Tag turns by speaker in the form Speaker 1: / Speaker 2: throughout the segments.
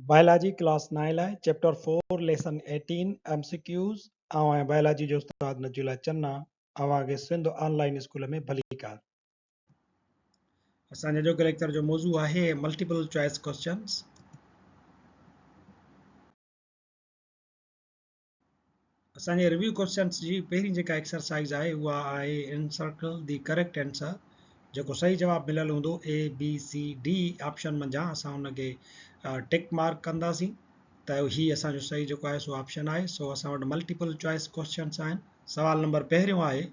Speaker 1: Biology class نائين لاء chapter four lesson 18 M C Qs. آئون آهيان بائلاجي جو استاد نجي الله چنا، اوهان کي سنڌ آن لائين اسڪول ۾ ڀليڪار. اسان جي اڄوڪي ليڪچر جو موضوع آهي ملٽيپل چوائس ڪوسچنز. اسان جي ريويو ڪوسچنس جي پهرين جيڪا ايڪسرسائز آهي اها آهي انسرڪل the correct answer, جيڪو صحيح جواب مليل هوندو اي بي سي ڊي آپشن منجهان اسان ان کي ٽڪ مارڪ ڪنداسين ته هي اسان جو صحيح جيڪو آهي سو آپشن آهي. سو اسان وٽ ملٽيپل چوائس ڪوسچنس آهن. سوال نمبر پهريون آهي،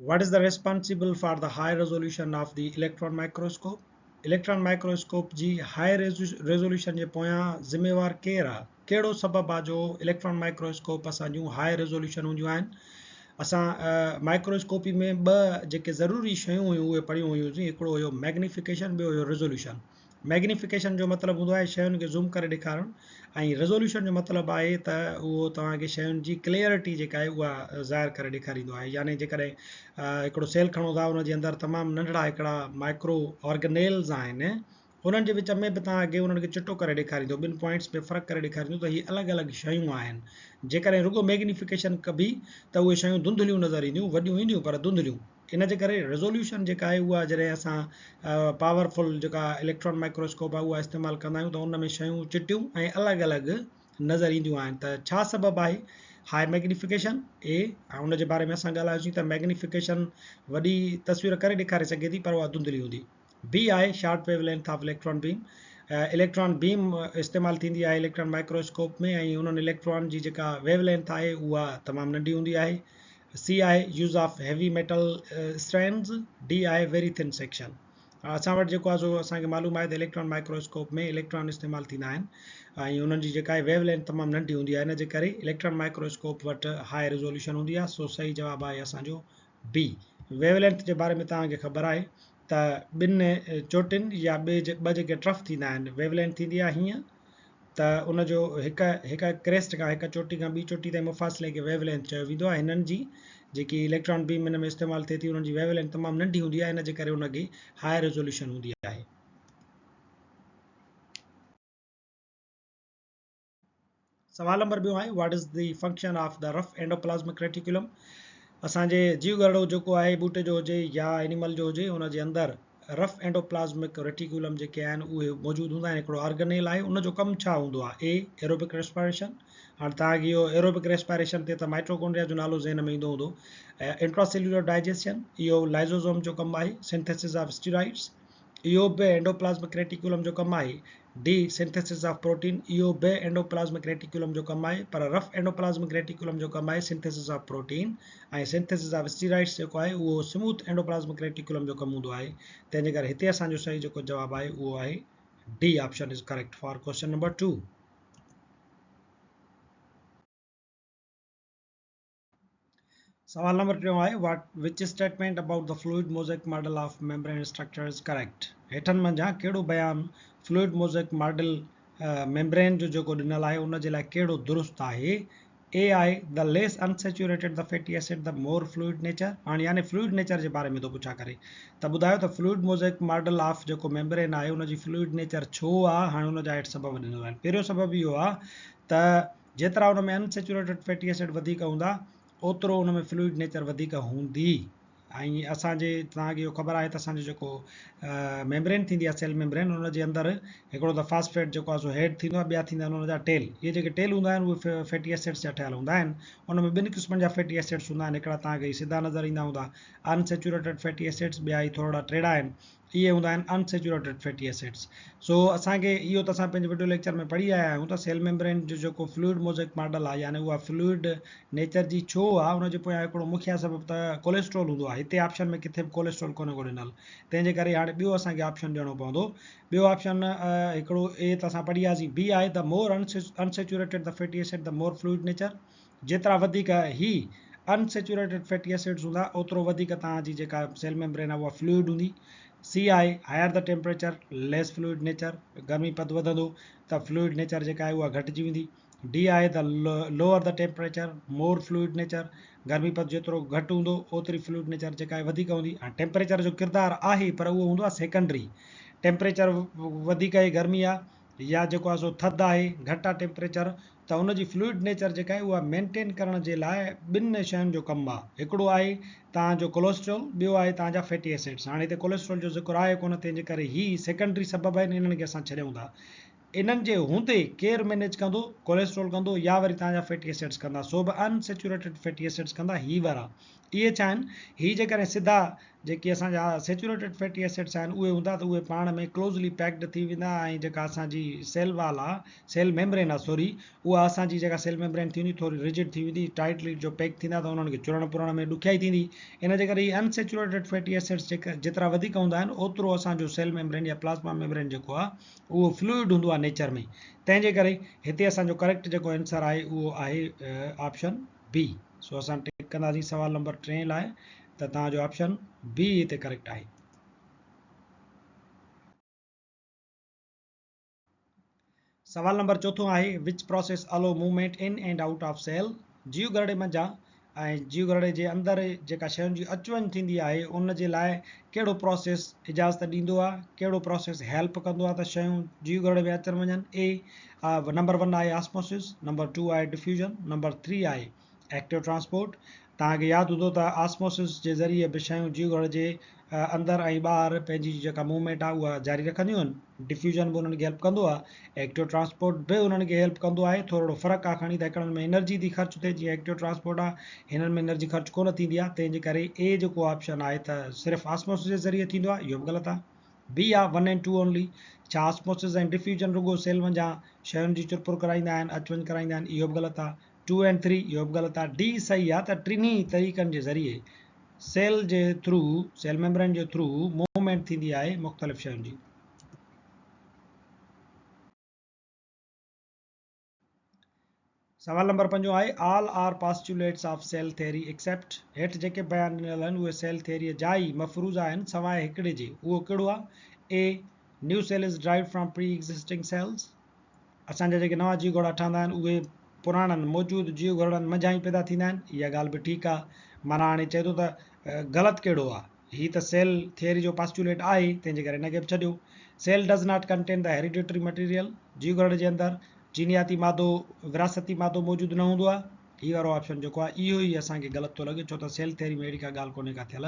Speaker 1: What is the responsible for the high resolution of the electron microscope? Electron microscope جي high resolution جي پويان ذميوار ڪير آ؟ ڪهڙو سبب آ جو اليڪٽران مائڪروسڪوپ اسان جون هاء ريزوليوشن هونديون آهن؟ اسان مائڪروسڪوپي ۾ ٻه جيڪي ضروري شيون هيون اهي پڙهيون هيون سين، هڪڙو هيو ميگنيفڪيشن، ٻيو هيو ريزوليوشن. ميگنيفڪيشن جو مطلب هوندو آهي شين کي زوم ڪري ڏيکارڻ ۽ ريزوليوشن جو مطلب آهي ته اهو توهان کي شين جي ڪليئرٽي جيڪا آهي اها ظاهر ڪري ڏيکاريندو آهي. يعني جيڪڏهن هڪڙو سيل کڻو ٿا، ان جي اندر تمام ننڍڙا هڪڙا مائڪرو آرگنيلز آهن، انهن جي وچ ۾ به توهان کي انهن کي چٽو ڪري ڏيکاريندو، ٻن پوائنٽس ۾ فرق ڪري ڏيکاريندو ته هي الڳ الڳ شيون آهن. جيڪڏهن رڳو ميگنيفڪيشن ڪبي ته اهي شيون ڌنڌليون نظر اينديون، وڏيون اينديون پر ڌنڌليون. ان جي ڪري ريزوليوشن جيڪا آهي اها جڏهن اسان پاور فل جيڪا اليڪٽران مائڪروسڪوپ آهي اها استعمال ڪندا آهيون ته ان ۾ شيون چٽيون ۽ الڳ الڳ نظر اينديون آهن. ته ڇا سبب آهي هاء ميگنيفڪيشن؟ اي ۽ ان جي باري ۾ اسان ڳالهايوسين ته ميگنيفڪيشن وڏي تصوير ڪري ڏيکاري سگهي ٿي پر اها ڌنڌلي هوندي. بي آهي short wavelength of electron beam. Electron beam استعمال ٿيندي آهي اليڪٽران مائڪروسڪوپ ۾ ۽ انهن اليڪٽران جي جيڪا ويو لينٿ آهي اها تمام ننڍي هوندي آهي. سي آهي use of heavy metal strands, D آهي ويري ٿن سيڪشن. اسان وٽ جيڪو آهي سو اسان کي معلوم آهي ته اليڪٽران مائڪروسڪوپ ۾ اليڪٽران استعمال ٿيندا آهن ۽ انهن جي جيڪا آهي ويو لينٿ تمام ننڍي هوندي آهي، ان جي ڪري اليڪٽران مائڪروسڪوپ وٽ هاء ريزوليوشن هوندي آهي. سو صحيح جواب آهي اسان جو بي. ويو لينٿ جي باري ۾ توهان کي خبر آهي ته ٻن چوٽين يا ٻه جيڪي ٽرف ٿيندا آهن، ويو لينٿ ٿيندي آهي هيئن ته ان جو هڪ هڪ ڪريسٽ کان هڪ چوٽي کان ٻي چوٽي تائين مفاصلي کي ويو لينٿ چيو ويندو آهي. هنن جي جيڪي اليڪٽران بيم ان ۾ استعمال ٿئي ٿي انهن جي ويو لينٿ تمام ننڍي هوندي آهي، ان جي ڪري ان کي هاء ريزوليوشن هوندي آهي. سوال نمبر ٻيو آهي، what is the function of the rough endoplasmic reticulum? اسان جي جيو گهرڙو جيڪو آهي ٻوٽي جو هجي يا اينيمل جو هجي، ان جي اندر رف اينڊوپلازمڪ ريٽيڪولم جيڪي آهن اهي موجود هوندا آهن. هڪڙو آرگنيل آهي، ان جو ڪم ڇا هوندو آهي؟ اي ايروبڪ ريسپائريشن. هاڻي توهان کي اهو ايروبڪ ريسپائريشن تي ته مائٽوڪونڊريا جو نالو ذهن ۾ ايندو هوندو. انٽراسيلولر ڊائجيشن، اهو لائزوزوم جو ڪم آهي. سنٿيسز آف اسٽيرائڊس، اهو به اينڊوپلازمڪ ريٽيڪولم جو ڪم آهي. ڊي سنٿيسز آف پروٽين، اهو به اينڊوپلازمڪ ريٽيڪولم جو ڪم آهي، پر رف اينڊوپلازمڪ ريٽيڪولم جو ڪم آهي synthesis of protein ۽ synthesis of steroids جيڪو آهي اهو سموٿ اينڊوپلازمڪ ريٽيڪولم جو ڪم هوندو آهي. تنهن جي ڪري هتي اسان جو صحيح جيڪو جواب آهي اهو آهي D option is correct for question number 2. سوال نمبر ٽيون آهي، what which statement about the fluid mosaic model of membrane structure is correct? هيٺن منجهان ڪهڙو بيان فلوئڊ موزيڪ ماڊل ميمبرين جو جيڪو ڏنل آهي ان جي لاء ڪهڙو درست آهي؟ اي آهي the less unsaturated the fatty acid the more fluid nature. هاڻي يعني فلوئڊ نيچر جي باري ۾ ٿو پڇا ڪري ته ٻڌايو ته فلوئڊ موزيڪ ماڊل آف جيڪو ميمبرين آهي ان جي فلوئڊ نيچر ڇو آهي. هاڻي ان جا هيٺ سبب ڏنل آهن. پهريون سبب اهو آهي ته جيترا ان ۾ ان سيچوريٽيڊ فيٽي ايسڊ وڌيڪ هوندا اوترو ان ۾ فلوئڊ نيچر وڌيڪ هوندي ۽ اسان جي توهان کي اهو خبر آهي ته اسان جو جيڪو ميمبرين ٿيندي آهي سيل ميمبرين ان جي اندر هڪڙو ته فاسفيٽ جيڪو آهي سو هيڊ ٿيندو آهي، ٻيا ٿيندا آهن ان جا ٽيل. اهي جيڪي ٽيل هوندا آهن اهي فيٽي ايسڊس جا ٺهيل هوندا آهن. ان ۾ ٻن قسمن جا فيٽي ايسڊس هوندا آهن، هڪڙا توهان کي سڌا نظر ايندا هوندا ان سيچوريٽيڊ فيٽي ايسڊس، ٻيا هي ٿورڙا ٽيڙا آهن، اهي هوندا آهن ان سيچوريٽيڊ فيٽي ايسڊس. سو اسان کي اهو ته اسان پنهنجي وڊيو ليڪچر ۾ پڙهي آيا آهيون ته سيل ميمبرين جو جيڪو فلوئڊ موزيڪ ماڊل آهي يعني اها فلوئڊ نيچر جي ڇو آهي ان جي پويان هڪڙو مکيه سبب ته ڪوليسٽرول هوندو آهي. هتي آپشن ۾ ڪٿي به ڪوليسٽرول ڪونهي ڪو ڏنل، تنهن جي ڪري هاڻي ٻيو اسان کي آپشن ڏيڻو پوندو. ٻيو آپشن هڪڙو اي ته اسان پڙهي آياسين. بي آهي the more unsaturated the fatty acid the more fluid nature. جيترا وڌيڪ هي ان سيچوريٽيڊ فيٽي ايسڊز هوندا اوترو وڌيڪ توهان جي جيڪا سيل ميمبرين آهي اها فلوئڊ هوندي. سي آهي higher the temperature less fluid nature, گرمي پد وڌندو ته فلوئڊ نيچر جيڪا آهي اها گهٽجي ويندي. ڊي آهي ته lower the temperature more fluid nature گرمي پد جيترو گهٽ هوندو اوتري فلوئڊ نيچر جيڪا آهي وڌيڪ هوندي. هاڻي ٽيمپريچر جو ڪردار آهي پر اهو هوندو آهي سيڪنڊري. ٽيمپريچر وڌيڪ آهي گرمي آهي يا جيڪو آهي سو ٿڌ آهي گهٽ آهي ٽيمپريچر ته ان جي فلوئڊ نيچر جيڪا آهي اها مينٽين ڪرڻ جي لاء ٻن شين جو ڪم آهي هڪڙو آهي توهان جو ڪوليسٽرول ٻيو آهي توهان جا فيٽي ايسڊس. هاڻي هتي ڪوليسٽرول جو ذڪر آهي ڪونه تنهن جي ڪري هي سيڪنڊري سبب آهن انهن کي اسان ڇڏيون ٿا. انهن جي هوندي ڪير مينيج ڪندو ڪوليسٽرول ڪندو يا وري توهان جا فيٽي ايسڊس ڪندا سو به ان سيچوريٽيڊ فيٽي ايسڊس ڪندا هي وارا اهي ڇا آهن هي جيڪڏهن سڌا جيڪي اسان جا سيچوريٽيڊ فيٽي ايسڊس آهن اهي هوندا ته اهي پاڻ ۾ ڪلوزلي پيڪڊ ٿي ويندا ۽ جيڪا اسان جي سيل وال آ سيل ميمبرين آ سوري اها اسان جي جيڪا سيل ميمبرين ٿيندي ٿوري رجڊ ٿي ويندي ٽائيٽلي جو پيڪ ٿيندا ته انهن کي چرڻ پرڻ ۾ ڏکيائي ٿيندي ان جي ڪري هي ان سيچوريٽيڊ فيٽي ايسڊس جيڪا جيترا وڌيڪ هوندا آهن اوترو اسان جو سيل ميمبرين يا پلازما ميمبرين جيڪو آ اهو فلوئڊ هوندو آ نيچر ۾ تنهن جي ڪري هتي اسان جو ڪريڪٽ جيڪو آنسر آهي اهو آهي آپشن بي سو اسان ٽڪ ڪنداسين سوال نمبر ٽئين لاء ته توهان جو آپشن بي هتي ڪريڪٽ آهي. سوال نمبر چوٿون آهي which process allow movement in and out of cell جيو گهرڙي منجهان ۽ جيو گهرڙي جي اندر جيڪا شين جي اچ وڃ ٿيندي آهي ان جي لاء ڪهڙو پروسيس اجازت ڏيندو آهي ڪهڙو پروسيس هيلپ ڪندو آهي ته شيون جيو گهرڙي ۾ اچن وڃن اي نمبر ون آهي آسموسس نمبر ٽو آهي ڊفيوزن نمبر ٿري آهي ايڪٽو ٽرانسپورٽ، توهان کي ياد هوندو ته آسموسس جي ذريعي به شيون جيوگهرڙ جي اندر ۽ ٻاهر پنهنجي جيڪا موومينٽ آهي اها جاري رکنديون آهن. ڊفيوزن به انهن کي هيلپ ڪندو آهي. ايڪٽو ٽرانسپورٽ به انهن کي هيلپ ڪندو آهي. ٿورڙو فرق آهي کڻي ته هڪڙن ۾ انرجي ٿي خرچ ٿئي جيئن ايڪٽو ٽرانسپورٽ آهي هنن ۾ انرجي خرچ ڪونه ٿيندي آهي تنهن جي ڪري اي جيڪو آپشن آهي ته صرف آسموسس جي ذريعي ٿيندو آهي اهو به غلط آهي. بي آهي ون اينڊ ٽو اونلي ڇا آسموسس ۽ ڊفيوزن رڳو سيل منجهان شين جي چرپر ڪرائيندا آهن اچ وڃ ڪرائيندا آهن اهو به غلط آهي. ٽو اينڊ ٿري اهو به غلط آهي. ڊي صحيح آهي ته ٽنهي طريقن جي ذريعي سيل جي ٿرو سيل ميمبرين جي ٿرو موومينٽ ٿيندي آهي مختلف شين جي. سوال نمبر پنجون آهي all are postulates of cell theory except هيٺ جيڪي بيان ڏنل آهن اهي سيل ٿيريء جا ئي مفروضا آهن سواء هڪڙي جي اهو ڪهڙو آهي A new cell is derived from pre existing cells اسان جا جيڪي نوان جيو گهرڙا ٺهندا آهن اهي پراڻن موجود جيو گهرڙن منجهان ئي پيدا ٿيندا آهن. اها ڳالهه به ٺيڪ آهي. معنيٰ هاڻي چئي ٿو ته غلط ڪهڙو آهي؟ هي ته سيل ٿيئري جو پاسٽيوليٽ آهي تنهن جي ڪري ان کي به ڇڏيو. Cell does not contain the hereditary material جيو گهرڙي جي اندر جينياتي مادو، وراثتي مادو موجود نه هوندو آهي. هي وارو آپشن جيڪو آهي اهو ئي اسان کي غلط ٿو لڳي ڇو ته سيل ٿيئري ۾ اهڙي ڪا ڳالهه ڪونهي ڪا ٿيل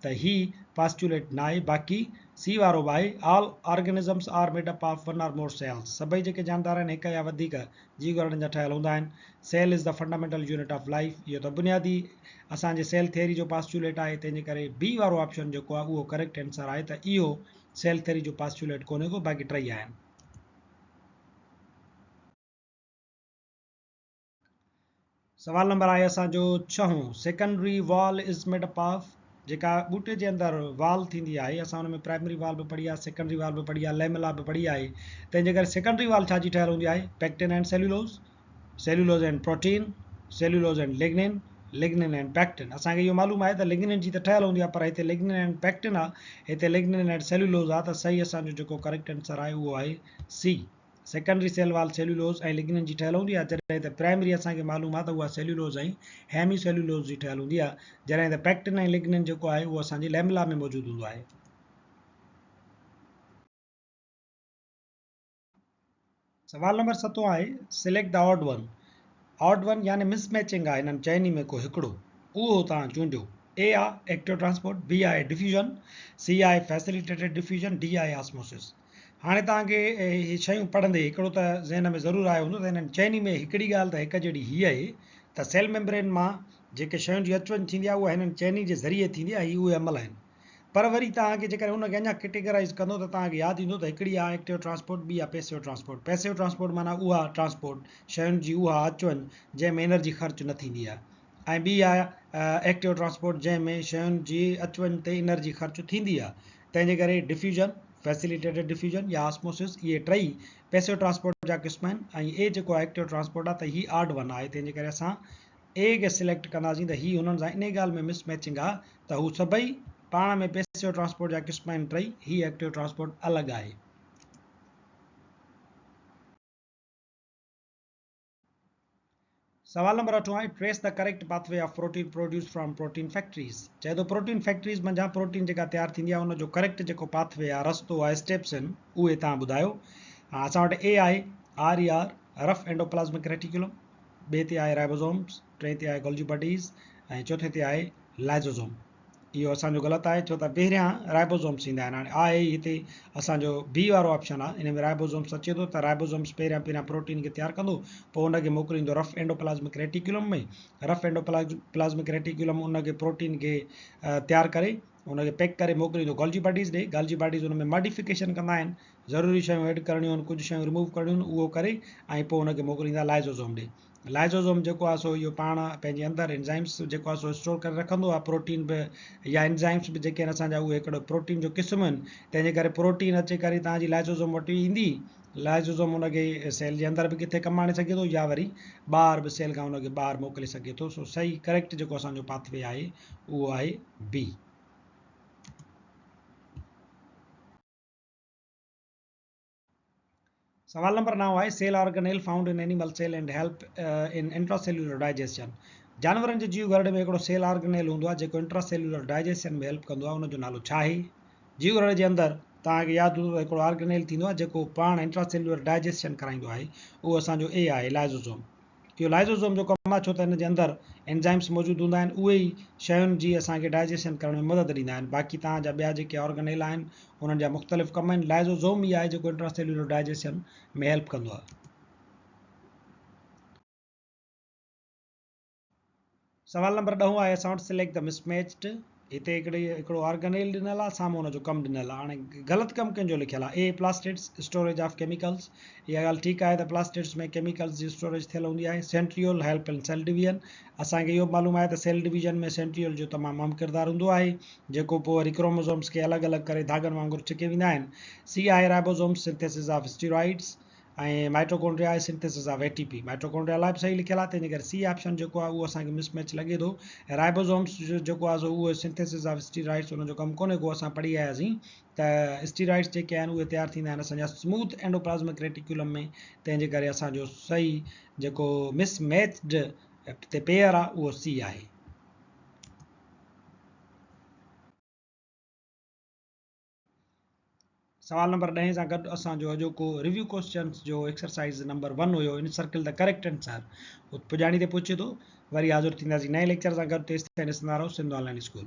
Speaker 1: ته هي پاسٽيوليٽ ناهي باقي سي وارو به آهي all organisms are made up of one or more cells سڀئي جيڪي جاندار آهن هڪ يا وڌيڪ جيو گهرڙن جا ٺهيل هوندا آهن cell is the fundamental unit of life اهو ته بنيادي اسان جي سيل ٿيئري جو پاسٽيوليٽ آهي تنهن جي ڪري بي وارو آپشن جيڪو آهي اهو ڪريڪٽ آنسر آهي ته اهو سيل ٿيئري جو پاسٽيوليٽ ڪونهي ڪو باقي ٽئي آهن. سوال نمبر آهي اسان جو ڇهون secondary wall is made up of جيڪا ٻوٽي جي اندر وال ٿيندي آهي اسان ان ۾ پرائمري وال به پڙهي آهي سيڪنڊري وال به پڙهي آهي ليملا به پڙهي آهي تنهن جي ڪري سيڪنڊري وال ڇا جي ٺهيل هوندي آهي pectin and cellulose cellulose and protein cellulose and lignin lignin and pectin اسان کي اهو معلوم آهي ته لگنين جي ته ٺهيل هوندي آهي پر هتي لگنين اينڊ پيڪٽن آهي هتي لگنين اينڊ سيلولوز آهي ته صحيح اسان جو جيڪو ڪريڪٽ آنسر آهي اهو آهي C secondary cell wall cellulose ۽ lignin جي ٺهيل هوندي آهي جڏهن ته پرائمري اسان کي معلوم آهي ته اها سيلولوز ۽ هيمي سيلولوز جي ٺهيل هوندي آهي جڏهن ته پيڪٽن ۽ لگنين جيڪو آهي اهو اسان جي ليملا ۾ موجود هوندو آهي. سوال نمبر ستون آهي select the odd one odd one يعني مس ميچنگ آهي هنن چئني ۾ ڪو هڪڙو اهو توهان چونڊيو اي آهي ايڪٽو ٽرانسپورٽ بي آهي ڊفيوزن سي آهي فيسليٽيٽيڊ ڊفيوزن ڊي آهي آسموسس. هاڻي توهان کي اهي شيون پڙهندي هڪڙو ته ذهن ۾ ضرور آيو هوندو ته انهن چئني ۾ هڪڙي ڳالهه ته هڪ جهڙي هيء آهي ته سيل ميمبرين مان جيڪي شين جي اچ وڃ ٿيندي آهي اها هنن چئني جي ذريعي ٿيندي آهي هي اهي عمل آهن پر وري توهان کي جيڪڏهن ان کي اڃا ڪيٽيگرائيز ڪندو ته توهان کي ياد ايندو ته هڪڙي آهي ايڪٽو ٽرانسپورٽ ٻي آهي پيسيو ٽرانسپورٽ پيسيو ٽرانسپورٽ معنيٰ اها ٽرانسپورٽ شين جي اها اچ وڃ جنهن ۾ انرجي خرچ نه ٿيندي آهي ۽ ٻي آهي ايڪٽو ٽرانسپورٽ جنهن ۾ شين جي اچ وڃ تي انرجي خرچ ٿيندي آهي تنهن جي ڪري ڊفيوزن، فيسليٽيٽيڊ ڊفيوزن يا آسموسس اهي ٽئي پيسيو ٽرانسپورٽ جا قسم آهن ۽ اي جيڪو آهي ايڪٽو ٽرانسپورٽ آهي ته هي آڊ ون آهي تنهن جي ڪري اسان اي کي سليڪٽ ڪنداسين ته هي هنن سان انهي ڳالهه ۾ مس ميچنگ آهي ته هو سڀئي پاڻ ۾ پيسيو ٽرانسپورٽ جا قسم آهن ٽئي هي ايڪٽو ٽرانسپورٽ الڳ آهي. سوال نمبر اٺون آهي trace the correct pathway of protein produce from protein factories چئي ٿو پروٽين فيڪٽريز منجهان پروٽين جيڪا تيار ٿيندي آهي ان جو ڪريڪٽ جيڪو پاٿ وي آهي رستو آهي اسٽيپس آهن اهي توهان ٻڌايو هاڻ اسان وٽ اي آهي R E R rough endoplasmic reticulum ٻي تي آهي رائبوزومس ٽئين تي آهي گولجي باڊيز ۽ چوٿين تي آهي لائزوزوم اهو اسان جو غلط آهي ڇو ته پهريان رائبوزومس ايندا آهن هاڻي آهي ئي هتي اسان جو بي وارو آپشن آهي ان ۾ رائبوزومس اچي ٿو ته رائبوزومس پهريان پهريان پروٽين کي تيار ڪندو پوء ان کي موڪليندو رف اينڊوپلازمڪ ريٽيڪيولم ۾ رف اينڊوپلازمڪ ريٽيڪيولم ان کي پروٽين کي تيار ڪري ان کي پيڪ ڪري موڪليندو گولجي باڊيز ڏي گولجي باڊيز ان ۾ ماڊيفڪيشن ڪندا آهن ضروري شيون ايڊ ڪرڻيون آهن ڪجهه شيون ريموو ڪرڻيون آهن اهو ڪري ۽ پوء ان کي موڪليندا لائزوزوم ڏي لائزوزوم جيڪو آهي سو اهو پاڻ پنهنجي اندر انزائمس جيڪو آهي سو اسٽور ڪري رکندو آهي پروٽين به يا انزائمس به جيڪي آهن اسان جا اهي هڪڙو پروٽين جو قسم آهن تنهن جي ڪري پروٽين اچي ڪري توهان جي لائزوزوم وٽ ايندي لائزوزوم ان کي سيل جي اندر به ڪٿي ڪم آڻي سگهي ٿو يا وري ٻاهر به سيل کان ان کي ٻاهر موڪلي سگهي ٿو سو صحيح ڪريڪٽ جيڪو اسان جو پاٿ وي آهي اهو آهي بي. سوال نمبر 9 آهي cell organelle found in animal cell and help in intracellular digestion جانورن جي جيو گهرڙي ۾ هڪڙو سيل آرگنيل هوندو آهي جيڪو انٽرا سيلولر ڊائجيشن ۾ هيلپ ڪندو آهي ان جو نالو ڇا آهي؟ جيو گهرڙي جي اندر توهان کي ياد هوندو ته هڪڙو آرگنيل ٿيندو آهي جيڪو پاڻ انٽرا سيلولر ڊائجيشن ڪرائيندو آهي اهو اسان جو اي آهي لائزوزوم. اهو لائزوزوم جو ڪم آهي ڇو ته ان جي اندر انزائمس موجود هوندا آهن اهي ئي شين جي اسان کي ڊائجيشن ڪرڻ ۾ مدد ڏيندا آهن باقي توهان جا ٻيا جيڪي آرگنيل آهن انهن جا مختلف ڪم آهن لائزوزوم ئي آهي جيڪو انٽراسيلولر ڊائجيشن ۾ هيلپ ڪندو آهي. سوال نمبر ڏهون آهي اسان وٽ سليڪٽ the مس ميچڊ هتي هڪڙي هڪڙو آرگنيل ڏنل آهي سامهون ان جو ڪم ڏنل آهي هاڻي غلط ڪم ڪنهن جو لکيل آهي اي پلاسٽڊس اسٽوريج آف ڪيميڪلز اها ڳالهه ٺيڪ آهي ته پلاسٽڊس ۾ ڪيميڪلز جي اسٽوريج ٿيل هوندي آهي centriole help in cell division اسان کي اهو به معلوم آهي ته سيل ڊويزن ۾ سينٽريول جو تمام اهم ڪردار هوندو آهي جيڪو پوء وري ڪروموزومس کي الڳ الڳ ڪري ڌاڳن وانگر ڇڪي ويندا آهن سي آهي ribosomes synthesis of steroids ۽ mitochondria آهي synthesis of A T P mitochondria لاء به صحيح لکيل آهي تنهن جي ڪري سي آپشن جيڪو آهي اهو اسان کي مس ميچ لڳي ٿو رائبوزومس جو جيڪو آهي سو اهو سنٿيسز آف اسٽيرائڊس ان جو ڪم ڪونهي ڪو اسان پڙهي آياسين ته اسٽيرائڊس جيڪي آهن اهي تيار ٿيندا آهن اسان جا سموٿ اينڊوپلازمڪ ريٽيڪيولم ۾ تنهن جي ڪري اسان جو صحيح جيڪو مس ميچڊ تي پيئر آهي اهو سي آهي. سوال نمبر ڏهين سان گڏ اسان جو اڄوڪو ريويو ڪوسچنس جو ايڪسرسائيز نمبر ون هيو انسرڪل the correct answer پڄاڻي تي پهچي ٿو وري حاضر ٿينداسين نئين ليڪچر سان گڏ تيستائين ڏسندا رهو سنڌ آن لائن اسڪول.